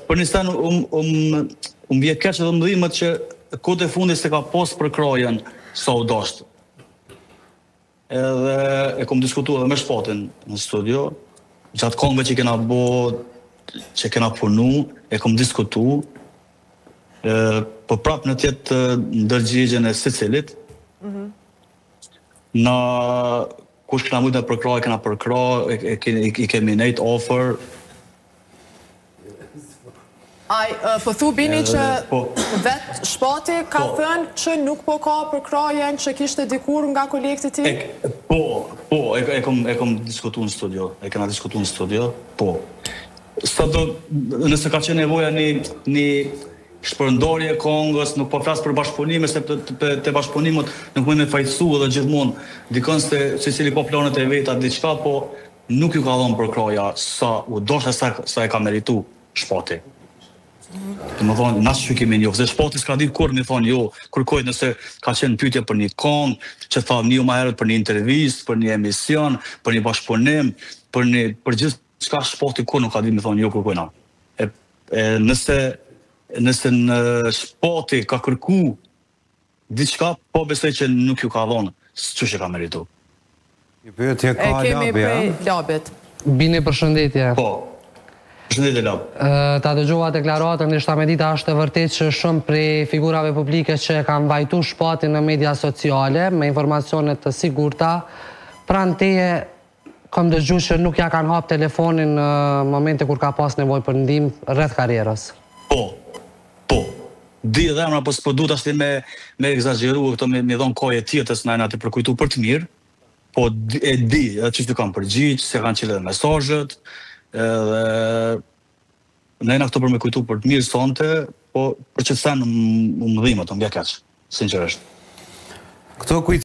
Për një sen um, um, um vje keq edhe më dhimet që kohët e fundit s'e ka pas përkrahjen sa u dashtë. Edhe e kom diskutu edhe me Shpatin në studio, gjatë kongëve që kena bo, që kena punu, e kom diskutu, e, po prap në t'jetë ndërgjegjen e secilit, mm -hmm. na kush kena mujtë me përkrah, e kena përkrah, e, e, e, i kemi nejt afër, Ai, po thu Bini që po. vetë Shpati ka po. thënë që nuk po ka përkrahjen që kishte dikur nga kolegët e tij? Po, po, e, e kom, e kom diskutu në studio, e kena diskutu në studio, po. Sado, nëse ka qenë nevoja një, një shpërndarje kongës, nuk po flas për bashkëpunime, se të, të, të bashkëpunimet nuk mund me fajësu edhe gjithmonë, dikon se secili po planet e veta, diçka, po Nuk ju ka dhënë përkrahja sa u dosht e sa sa e ka meritu Shpati. Domethonë, na që kemi njohë, se Shpati s'ka ditë kurrë me thonë jo, kërkujt nëse ka qenë pyetje për një kongë, që tha një ma herët për një intervistë, për një emision, për një bashkëpunim, për një për gjithçka Shpati kurrë nuk ka ditë me thonë jo kërkujna. E, e nëse nëse në Shpati ka kërku Diçka po besoj që nuk ju ka dhonë qysh e ka meritu. Një pyetje ka Labi, a? E kemi prej Labit. Bini përshëndetje. Po. Përshëndetje Lab. Ta dëgjova deklaratën, deshta me ditë a është e vërtetë që shumë prej figurave publike që e kanë vajtu Shpatin në media sociale me informacione të sigurta pranë teje kam dëgju që nuk ja kanë hap telefonin në momente kur ka pas nevojë për ndihmë rreth karrierës. Po. Po. Di edhe emra po s'po du tashti me me ekzagjeru këto me me dhon kaje tjetër se na jena tu përkujtu për të mirë. Po e di edhe qysh t'u kanë përgjigj, s'ia kanë çelë edhe mesazhet, edhe na jena këtu për me kujtu për të mirë sonte, po për qët sen më dhimet, më vjen keq, sinqerisht. Këto kujt.